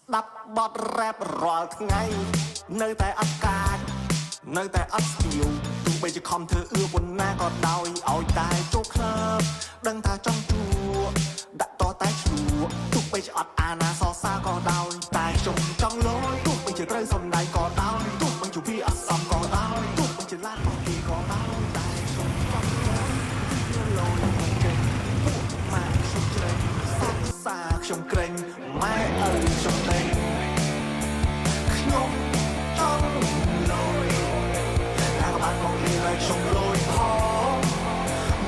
ស្ដាប់បទរ៉េបរាល់ថ្ងៃនៅតែអត់កាចនៅតែអត់ស្ទៀវទោះបីជាខំធ្វើអឿប៉ុណ្ណាក៏ដោយឲ្យតែចូលក្លឹបដឹងថាចង់ជួដាក់តតែឈ្លក់ទោះបីជាអត់អាណាសរសើរក៏ដោយតែខ្ញុំចង់លយទោះបីជាត្រូវសំដែងក៏ដោយទោះបីជាវាអត់សមក៏ដោយទោះបីជាឡានរបស់គេក៏ដោយតែខ្ញុំចង់លយលយមិនចេញពួកម៉ាក់ខ្ញុំជ្រេញសាក់សាខ្ញុំក្រេញម៉ែឪខ្ញុំដេញខ្ញុំចង់លយតែក៏បានមកលីឲ្យខ្ញុំលយផង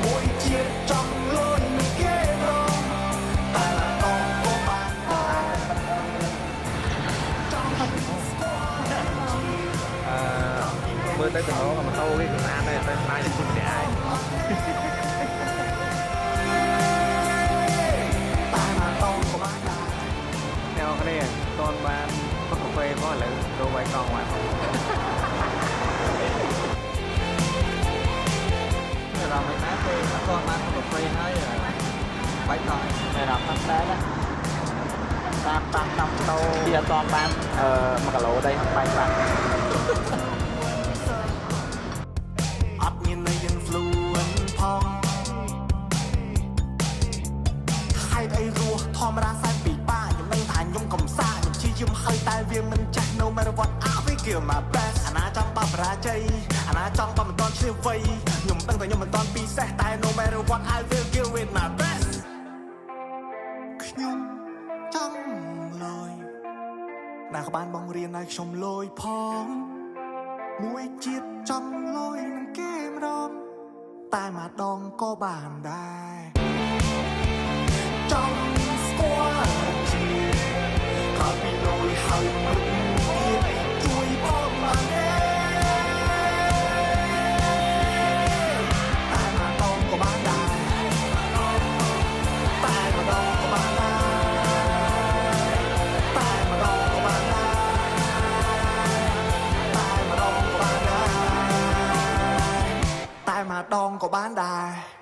មួយជាតិចង់លយនឹងគេប្រងតែละដងក៏បានចង់ស្គាល់ អឺមើលទៅតំណងម៉ូតូគេក៏ស្អាតដែរតែស្ដាយតែជិះម្នាក់ឯង តែមកដងក៏បានដែរ អ្នកនរគ្នាតនបានផឹកកាហ្វេផងឥឡូវដូរបាយកង់មកអារម្មណ៍មិនដែរពេលអត់ទាន់បានផឹកកាហ្វេហើយបាយកង់ អារម្មណ៍ថាដែរណាតាមតាមតាមតូវាអត់ទាន់បានអឺ1គីឡូដីក្នុងបាយបាត់ អត់មានន័យ influence ផងហេតុអីរស់ធម្មតាសែនពីបាខ្ញុំដឹងថាខ្ញុំកំសាខ្ញុំព្យាយាមហើយតែវាមិនចាស់ no matter what, I will give my best អាណាចង់បបរាជ័យអាណាចង់បមិនតន់ឈ្លាវៃខ្ញុំដឹងតែខ្ញុំមិនតន់ពិសេសតែ no matter what, I will give it my best ខ្ញុំចង់លយណាក៏បានបងរៀនឲ្យខ្ញុំលយផងមួយជាតិចង់លយនឹងគេម្ដងតែម្ដងក៏បានដែរចង់ស្គាល់ជាតិក្រោយពីលយហើយមុខទៀតជួយបងបានទេតែម្ដងក៏បានដែរតែម្ដងក៏បានដែរតែម្ដងក៏បានដែរតែម្ដងក៏បានដែរតែម្ដងក៏បានដែរ។